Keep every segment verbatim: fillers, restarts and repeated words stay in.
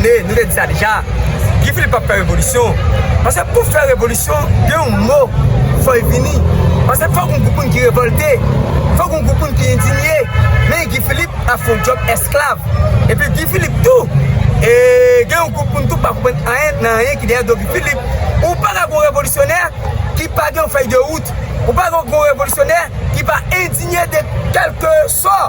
Nou te di sa deja. Guy Philippe p ap fè revolisyon. Paske pou fè revolisyon, gen yon mo fò l vini. Paske fòk yon gwoup moun ki revòlte. Fòk yon gwoup moun ki endinye. Men Guy Philippe ap fè yon djòb esklav. Epi Guy Philippe tou, e, gen yon gwoup moun tou pa konprann anyen nan anyen ki dèyè do Guy Philippe. Ou pa ka gon revolisyonè ki pa gen yon fèy de wout. Ou pa ka gon revolisyonè ki pa endinye de kèlkeswa.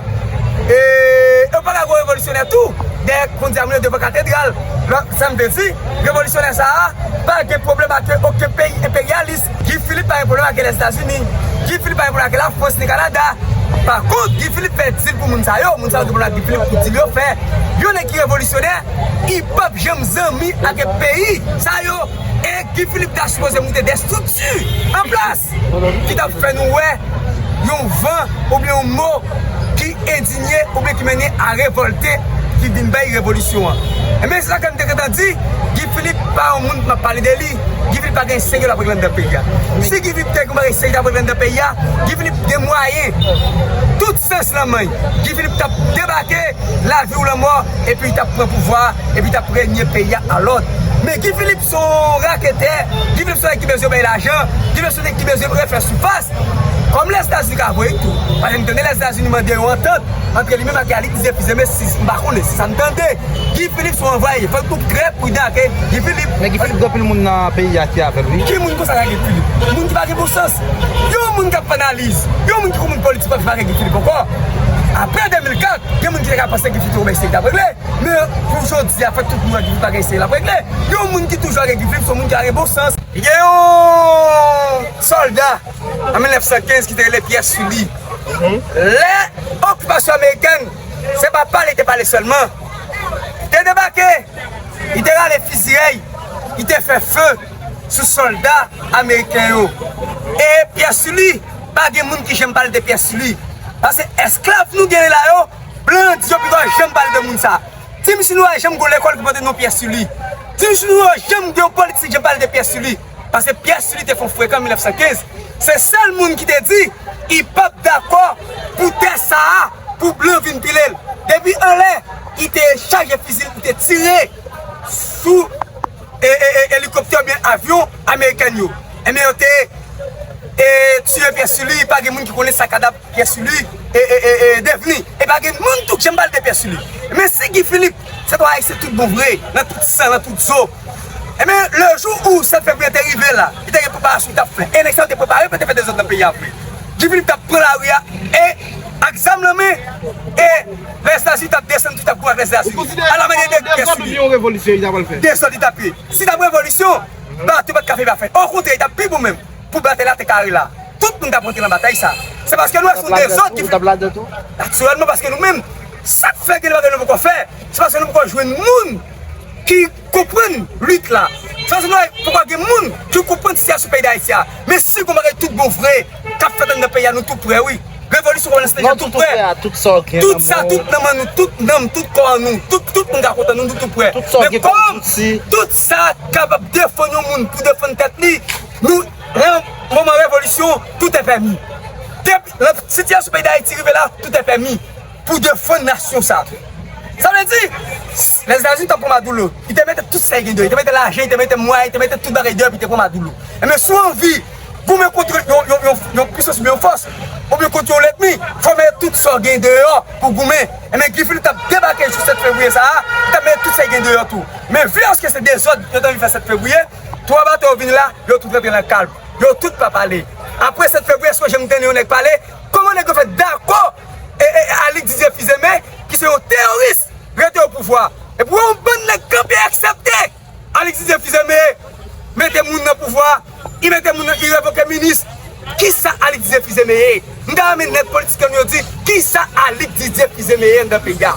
E, e ou pa ka gon revolisyonè tou dèyè kondyamoun yo devan katedral. Lòt, sa m te di, revolisyonè sa a pa gen pwoblèm ak okenn peyi enperyalis. Guy Philippe pa gen pwoblèm ak Lèzetazini. Guy Philippe pa gen pwoblèm ak Lafrans ni Kanada. Pa kont, Guy Philippe fè dil pou moun sa yo. Moun sa yo gen pwoblèm ak Guy Philippe pou dil yo fè. Yon nèg ki revolisyonè, li p ap janm zanmi ak peyi sa yo. E Guy Philippe ta sipoze moute de estrikti an plas ki t ap fè nou wè yon van oubyen yon mo ki endinye oubyen ki mennen a revòlte, ki vin bay revolisyon an. Ebyen, se sa ke m te gentan di, Guy Philippe pa yon moun m ap pale de li. Guy Philippe pa gen serye l ap regle anndan peyi a. Si Guy Philippe te gen yon bagay serye l ap regle anndan peyi a, Guy Philippe gen mwayen, tout sans nan men l, Guy Philippe t ap debake, lavi ou lanmò, epi li t ap pran pouvwa a, epi li t ap renye peyi a alòd. Men Guy Philippe se yon raketè, Guy Philippe se yon nèg ki bezwen bay lajan, Guy Philippe se yon nèg ki bezwen refè sifas. Kòm Lèzetazini ka voye tou. Paske m tande Lèzetazini mande yon antant antre li menm ak Alix Didier Fils-Aimé, si m pa konnen, se sa m tande. Guy Philippe se yon anvwaye. Fòk nou trè pridan ak Guy Philippe. Men Guy Philippe gen anpil moun nan peyi a ki avè l, wi. Ki moun konsa k avè Guy Philippe? Moun ki pa gen bon sans. Yon moun k ap fè analiz, yon moun ki konprann politik pa gen Guy Philippe ankò. Apre de mil kat, gen moun ki te ka panse Guy Philippe te yon mesye ki t ap regle. Men pou jodi a, fè tout moun wè Guy Philippe pa gen mesye l ap regle. Yon moun ki toujou avè Guy Philippe, se yon moun ki pa gen bon sans. Gen yon sòlda an mil nèf san kenz ki te rele Pierre Sully. Lè okipasyon amerikèn, se pa pale, te pale sèlman. Te debake, li te rale fiziyèy, li te fè fe sou sòlda ameriken yo. E Pierre Sully, pa gen moun ki janm pale de Pierre Sully. Paske esklav nou genyen la yo, blan di yo pito janm pale de moun sa. Di m si nou wè janm gon lekòl ki pote non Pierre Sully. Di m si nou wè janm gen yon politisyen ki janm pale de Pierre Sully. Paske Pierre Sully te fè yon frekan an mil nèf san kenz. Se sèl moun ki te di li p ap dakò pou tè sa a, pou blan vin pile l. Depi anlè, li te chaje fizi l, li te tire sou e, e, e, elikoptè oubyen avyon amerikèn yo. Ebyen, yo te, e, tiye Pierre Sully, pa gen moun ki konnen sa kadav Pierre Sully, e, e, e, e, devni. E pa gen moun tou ki janm pale de Pierre Sully. Men si Guy Philippe, se te yon Ayisyen tout bon vre, nan tout san, nan tout zo. Ebyen, le jou où sèt fevriye te rive la, li te gen preparasyon li t ap fè. E nèg sa yo te prepare pou yo te fè dezòd nan peyi a vre. Guy Philippe t ap pran lari a, e ak zam nan men, e Lèzetazini t ap desann, tout t ap goumen ak Lèzetazini. Ou konsidere sa yon dezòd oubyen yon revolisyon li ta pral fè? Dezòd li t ap ye. Si t ap revolisyon, bato pa t ka fè pa fè. Okontrè, li t ap pi bon menm pou batay la te kare la. Tout moun t ap rantre nan batay sa. Se paske nou wè se yon dezòd ki fèt. Natirèlman, paske nou menm, sa k fè gen de bagay nou poko fè, se paske nou poko jwenn moun ki konprann lit la. Se paske nou wè poko gen moun ki konprann sitiyasyon peyi Dayiti a. Men si gon bagay tout bon vre k ap fèt anndan peyi a, nou tou prè, wi. Revolisyon kòmanse deja, nou tou prè. Tout sa, tout nan men nou, tout nanm, tout kò an nou, tout, tout moun ka kontan nou, nou tou prè. Men kòm tout sa kapab defann yon moun pou defann tèt li, nou, nan moman revolisyon, tout est permis. Depi, nan sitiyasyon peyi Dayiti rive la, tout est permis pou defann nasyon sa. Sa vle di, Lèzetazini t ap pran Maduro, li te mete tout sa li gen deyò, li te mete lajan, li te mete mwayen, li te mete tout bagay deyò, epi li te pran Maduro. Ebyen, si w anvi goumen kont yon, yon, yon, yon pwisans oubyen yon fòs, oubyen kont yon lènmi, fò w mete tout sa w gen deyò pou w goumen. Ebyen, Guy Philippe t ap debake jou sèt fevriye sa a, li t ap mete tout sa l gen deyò tou. Men vi paske se dezòd yo t anvi fè sèt fevriye, twa bato yo vin la, yo tout rantre nan kalm. Yo tout pa pale. Apre sèt fevriye, èske w janm tande yon nèg pale? Kòman nèg yo fè dakò, e, e, Alix Didier Fils-Aimé, ki se yon teworis, rete o pouvwa? Epi w wè yon bann nèg kanpe aksepte Alix Didier Fils-Aimé mete moun nan pouvwa, li mete moun nan, li revoke minis. Kisa Alix Didier Fils-Aimé ye? M ta renmen nèg politisyen nou yo di, kisa Alix Didier Fils-Aimé ye anndan peyi a?